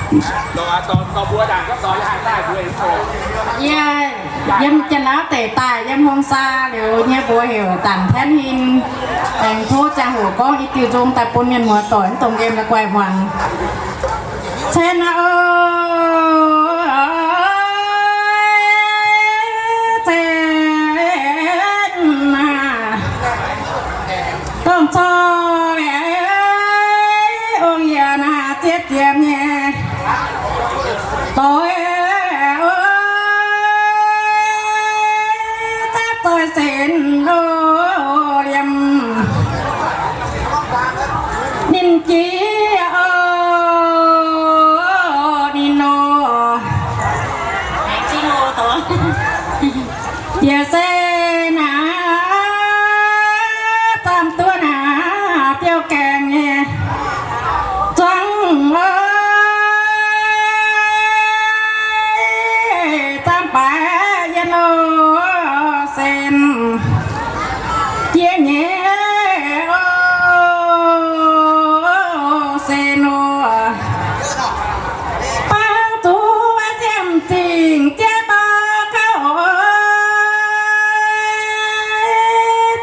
Yie yiem Janx-Laauv deic daaih yiem Hungh Saa liuz, nyei mbuox heuc Dangc Taenv Hin, aengx tov ziangh hoc gorngv i diuh nzung daaih bun mienh muoz doic mv dungx yiem la'guaih hmuangx. Cen aac, cen aac, dongh corc ong yie naaic ziex ziepc nyei doic, zaqv doic sin o, liemh ninh jiex o, ninh nor. Jiex se naaic, zaamv duqv naaic biouv gaengh nyei zuangx o, zaamv baaix yienh o, sen jiex nyei o, sen o. Bangc zuqc ziemx zingh jiex baac gauh oix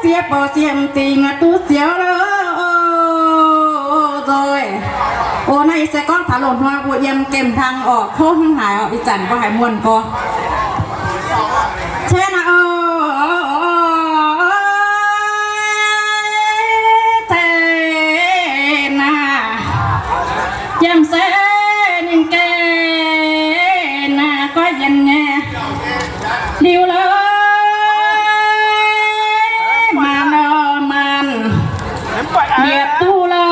ziex baac ziemx zingh duqv zioux lo nzoih. O, naaiv se gorngv taux loz-hnoi mbuo yiem gemh hlang orqc, kouv hnangv haaix orqc, ih zanc mbuo haiz muonh gorx. Cen aac, cen aac, yiem se ninh ganh naaic goiv yienx nyei liuz lorqc, maanc nor maanc, liepc duqv lorqc,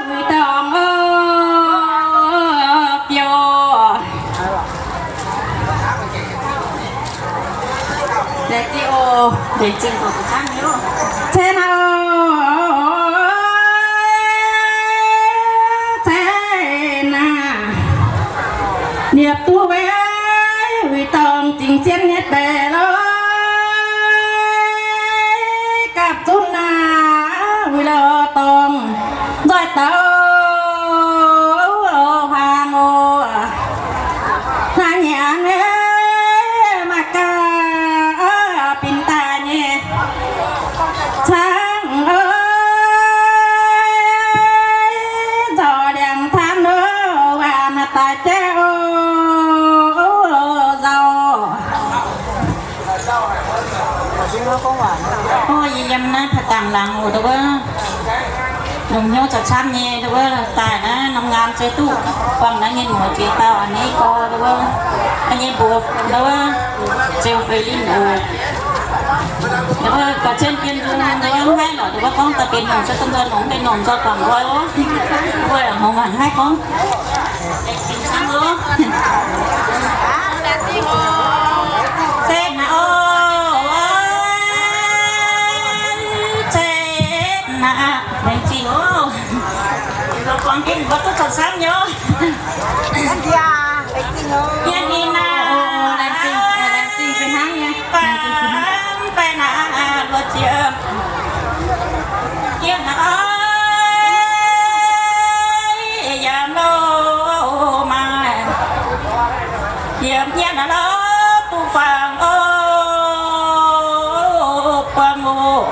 uix dorngx biouv. Cen aac, cen aac, liepc duqv weic uix dorngx zingx zien nyei deix lorqc, gapv zunv naaic uix lorqc dorngx nzoih dauh hlang oc. Hnangv nyanc maaih gaax binc daaih nyei cangv oc, nzorc liangx taanv oc, waanc daaih jauv nzauh. O, yie yiem naaiv Paa Dangh Laangz oc, nduov wuov. Longc hnyouv zoux camv nyei, nduov wuov, daaih naaiv norm nqaam se duqv buangh naaiv nyei muoz jiex dauh a'hneiv gorx, nduov wuov, nyei mbuox, nduov wuov, Zeux Feix Linh oc. Nduov wuov, ga'zien bienh nzung, nduov wuov, mv haih lorqc, nduov wuov, gorngv daaih benx nongc se dongh nzunc nongc, benx nongc nzoih guangc nqoi oc. Nduov wuov, hngongx haic haiv gorngv. Cen aac, o, cen aac, laengz zingh oc. Mbuo buangh jienv mbuo duqv camv-camv nyei oc. Yie ninh aac, laengz zingh, laengz zingh fih hnangv nyei. Baengh baeqc naaic luoqc ziepc yietv naaic, yaac loh maaih yiem nyietv naaic lorz duqv faang oc, buangh oc.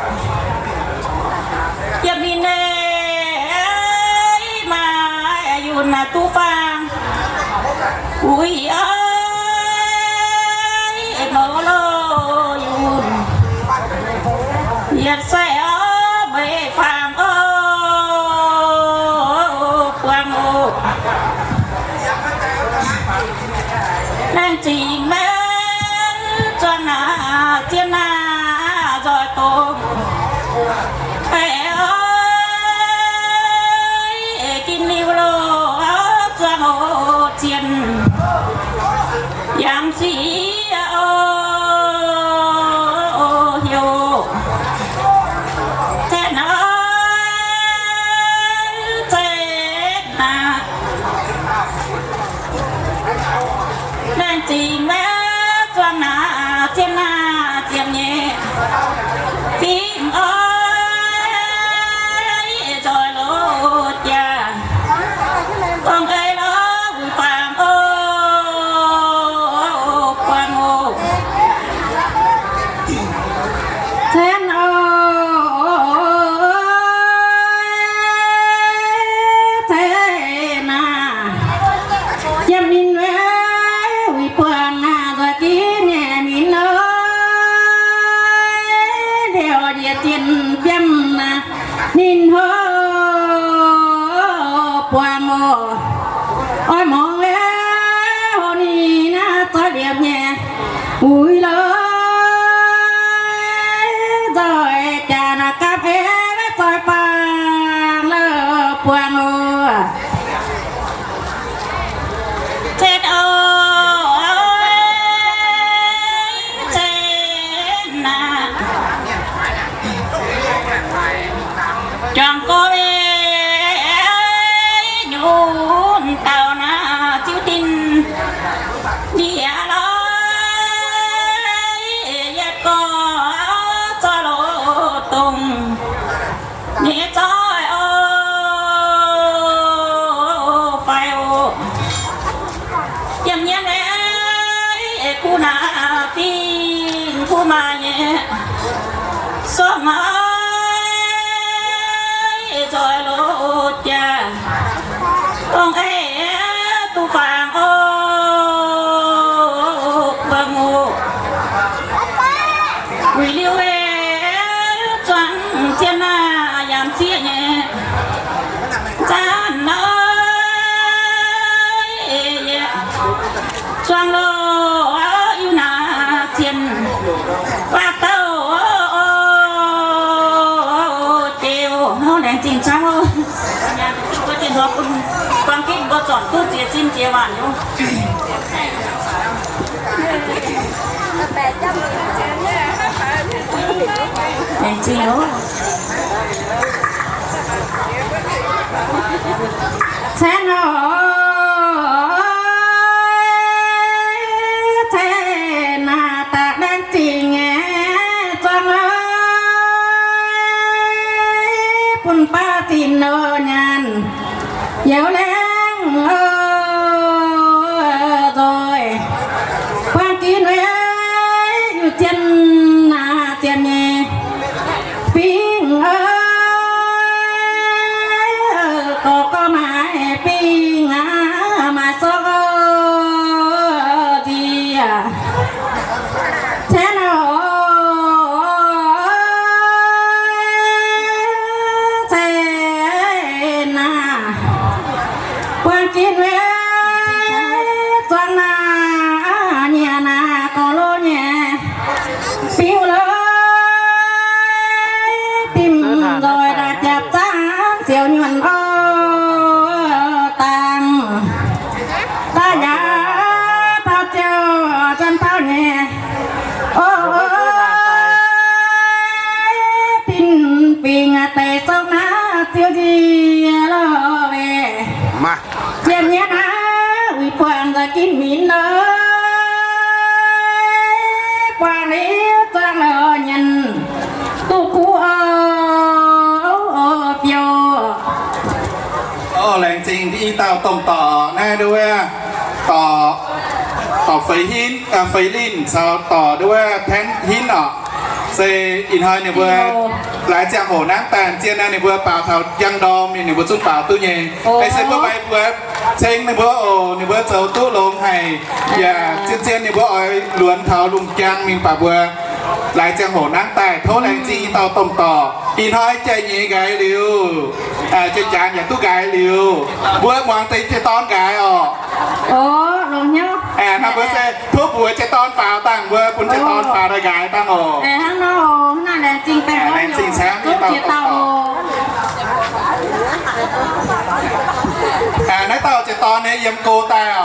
Yiem ninh naaic maaih yunh naaic duqv faang. Uix oix mouz loh yunh, yietc sai oix mbeix faang oc, buangh oc. Laengz zingh maiv zuangx naaic zien naaic nzoih dongh. Aeqv, ginv liuz loh zuangx oc, zien yangh sic oc, heuc zaeqv naaic, zaeqv naaic. Laengz zingh maiv zuangx naaic zien naaic ziepc nyei fingx oc, nzoih loh jaax. buangh oc. Oix mangc liuz ninh naaiv zoih liepc nyei, uix lorz nzoih jaax naaiv gapv ei maiv zoih bangc lorz buangh oc. Cen oc, cen naaic. Juangc gorx nyunc dauh naaiv ziouv dinh ndiev lorz yietc gorx zorqv loz dongh nyei zoih oc, fai oc. Yiem nyei kuv naaic fingx kuv maaih nyei, sorng hnoi zoih loz jaax, dongh ei duqv faang oc, buangh oc. Wuic liuz zuangx zien naaic yaac sieqv nyei, zanc nor zuangx loz iu naaic zien, waac dauh jiex oc, laengz zingh camv oc. Buangh gitv mbuo zornc duqv ziex zimv ziex waanc nyei. Laengz zingh oc. Cen oc, cen naaic daaih laengz zingh nyei, zuangx oc, bun baav zinh oc nyanc. Youz laengz oc, nzoih buangh ginv weic yiu zien naaic ziepc nyeic fingx oc, gorx gorx maaiz fingx aac, maaiz sorng oc, nziex cen oc, cen naaic buangh ginv weic zuangx naaic nyanc naaic gorx loz nyei biuv lorz dimv nzoih naaic japc zaangv ziouc nyuonh oc dangh. Daaih yaac taux ziouc zanc taux nyei, o, o, dinh fingx deix zorqv naaiv ziouc nziex lorz weic. Yiem nyei naaiv uix buangh nzoih ginv minc nor, buangh liuz zuangx lorz nyanc duqv kuv oc, biouv. Oc, laengz zingh i dauh domh dorc naaiv nduov, dorc, dorc Feix Hinv, Feix Linh caux dorc nduov Tenv Hinv oc. Se ih hnoi ninh mbuo laaix ziangh hoc nangv daaih zien naaiv ninh mbuo baaux taux njang ndorm ninh mbuo zungv baaux duqv nyei. Ei se mbuo maiv mbuo ceng ninh mbuo oc, ninh mbuo zoux duqv longx haic. Yaac zien zien ninh mbuo oix luonx taux lungh jang mingh baac mbuo laaix ziangh hoc nangv daaih tov laengz zingh i dauh domh dorc. Ih hnoi jai-nyeiz nqaix liuz, jai-jaanx yaac duqv nqaix liuz, mbuo muangx deix jai-dorn nqaix oc. Hnangv mbuo se tov mbuox jai-dorn faaux dangh, mbuo bun jai-dorn faaux daaih nqaix dangh oc. Laengz zingh camv i dauh domh dorc. Naaiv dauh jai-dorn nyei yiem go daaih oc.